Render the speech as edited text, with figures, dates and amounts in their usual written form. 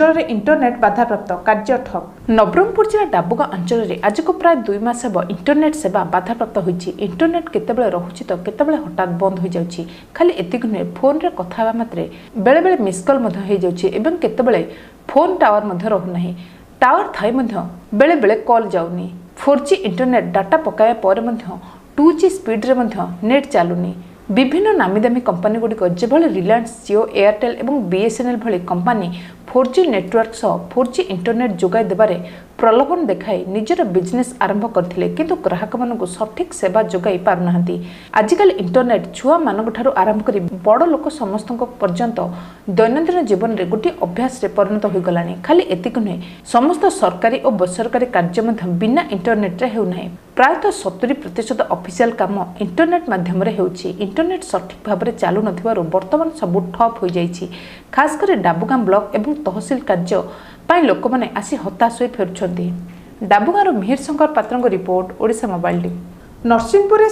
ଅଞ୍ଚଳରେ ଇଣ୍ଟରନେଟ୍ ବାଧାପ୍ରାପ୍ତ, କାର୍ଯ୍ୟ ଠପ୍। ନବରଙ୍ଗପୁର ଜିଲ୍ଲା ଡାବୁଗାଁ ଅଞ୍ଚଳରେ ଆଜକୁ ପ୍ରାୟ 2 ମାସ ହେବ ଇଣ୍ଟରନେଟ୍ ସେବା ବାଧାପ୍ରାପ୍ତ ହୋଇଛି। ଇଣ୍ଟରନେଟ୍ କେତେବେଳେ ରହୁଛି ତ କେତେବେଳେ ହଠାତ୍ ବନ୍ଦ ହୋଇଯାଉଛି। ଖାଲି ଏତିକି ନୁହେଁ, ଫୋନ୍ରେ କଥା ହେବା ମାତ୍ରେ ବେଳେବେଳେ ମିସ୍ କଲ୍ ମଧ୍ୟ ହୋଇଯାଉଛି ଏବଂ କେତେବେଳେ ଫୋନ୍ ଟାୱାର ମଧ୍ୟ ରହୁନାହିଁ। ଟାୱାର ଥାଇ ମଧ୍ୟ ବେଳେବେଳେ କଲ୍ ଯାଉନି। 4G internet data ପକାଇବା ପରେ ମଧ୍ୟ 2G ସ୍ପିଡ୍ରେ ମଧ୍ୟ ନେଟ୍ ଚାଲୁନି। ବିଭିନ୍ନ ନାମୀଦାମୀ କମ୍ପାନୀଗୁଡ଼ିକ ଯେଭଳି ରିଲାଏନ୍ସ ଜିଓ, ଏୟାରଟେଲ୍ ଏବଂ ବିଏସ୍ଏନ୍ଏଲ୍ ଭଳି କମ୍ପାନୀ 4G network ସହ 4G internet ଯୋଗାଇ ଦେବାରେ ପ୍ରଲୋଭନ ଦେଖାଇ ନିଜର ବିଜନେସ୍ ଆରମ୍ଭ କରିଥିଲେ, କିନ୍ତୁ ଗ୍ରାହକମାନଙ୍କୁ ସଠିକ୍ ସେବା ଯୋଗାଇ ପାରୁନାହାନ୍ତି। ଆଜିକାଲି ଇଣ୍ଟରନେଟ୍ ଛୁଆମାନଙ୍କଠାରୁ ଆରମ୍ଭ କରି ବଡ଼ ଲୋକ ସମସ୍ତଙ୍କ ପର୍ଯ୍ୟନ୍ତ ଦୈନନ୍ଦିନ ଜୀବନରେ ଗୋଟିଏ ଅଭ୍ୟାସରେ ପରିଣତ ହୋଇଗଲାଣି। ଖାଲି ଏତିକି ନୁହେଁ, ସମସ୍ତ ସରକାରୀ ଓ ବେସରକାରୀ କାର୍ଯ୍ୟ ମଧ୍ୟ ବିନା ଇଣ୍ଟରନେଟ୍ରେ ହେଉନାହିଁ। ପ୍ରାୟତଃ 70% ଅଫିସିଆଲ କାମ ଇଣ୍ଟରନେଟ୍ ମାଧ୍ୟମରେ ହେଉଛି। ଇଣ୍ଟରନେଟ୍ ସଠିକ୍ ଭାବରେ ଚାଲୁନଥିବାରୁ ବର୍ତ୍ତମାନ ସବୁ ଠପ୍ ହୋଇଯାଇଛି। ଖାସ୍ କରି ଡାବୁଗାଁ ବ୍ଲକ ଏବଂ ତହସିଲ କାର୍ଯ୍ୟ ପାଇଁ ଲୋକମାନେ ଆସି ହତାଶ ହୋଇ ଫେରୁଛନ୍ତି। ଡାବୁଗାଁରୁ ମିହିର ଶଙ୍କର ପାତ୍ରଙ୍କ ରିପୋର୍ଟ, ଓଡ଼ିଶା ମୋବାଇଲ ଟିଭି। ନରସିଂହପୁରରେ